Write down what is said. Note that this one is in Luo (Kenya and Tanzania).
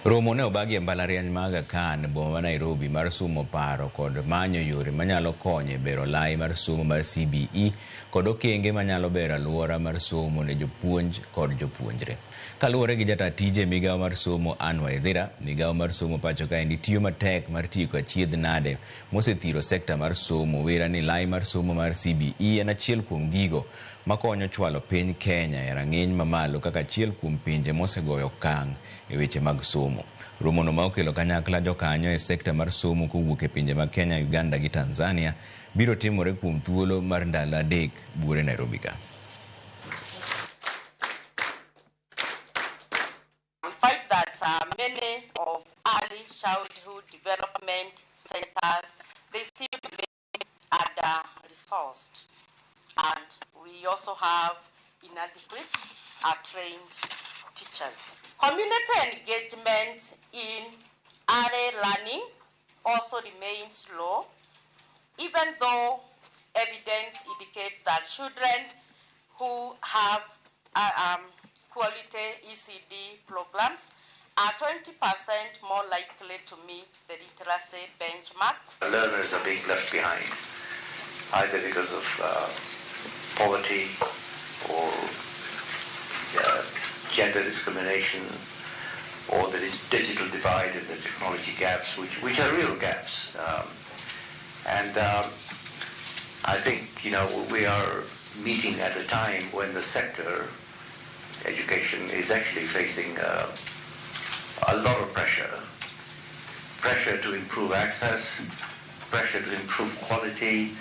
Romo ne obagi e mbalariany ma Aga Khan, boma ma Nairobi, mar sumo paro kod manyo yore manyalo konyo e bero lai mar somo mar CBE kod okenge manyalo bero aluora mar somo ne jopuonj kod jopuonjre. Kaluwore gi jata tije e migawo mar somo Anne Waithira, migawo mar somo pacho kaendi tiyo matek mar tieko achiedh nade mosethiro sekta mar somo. Wira ni lai mar somo mar CBE en achiel kuom gigo makonyo chwalo piny Kenya e rang'iny mamalo kaka achiel kuom pinje mosegoyo okang' e weche mag somo. Romono ma okelo kanyakla jokanyo e sekta mar somo kowuok e pinje mag Kenya, Uganda gi Tanzania biro timore kuom thuolo mar ndalo 3 buore Nairobi ka. We find that many of early childhood development centers, they still remain under-resourced. And we also have inadequate trained teachers. Community engagement in early learning also remains low, even though evidence indicates that children who have quality ECD programs are 20% more likely to meet the literacy benchmarks. Learners are being left behind, either because of poverty or gender discrimination or the digital divide and the technology gaps, which are real gaps. And I think, we are meeting at a time when the sector, education, is actually facing a lot of pressure. Pressure to improve access, pressure to improve quality,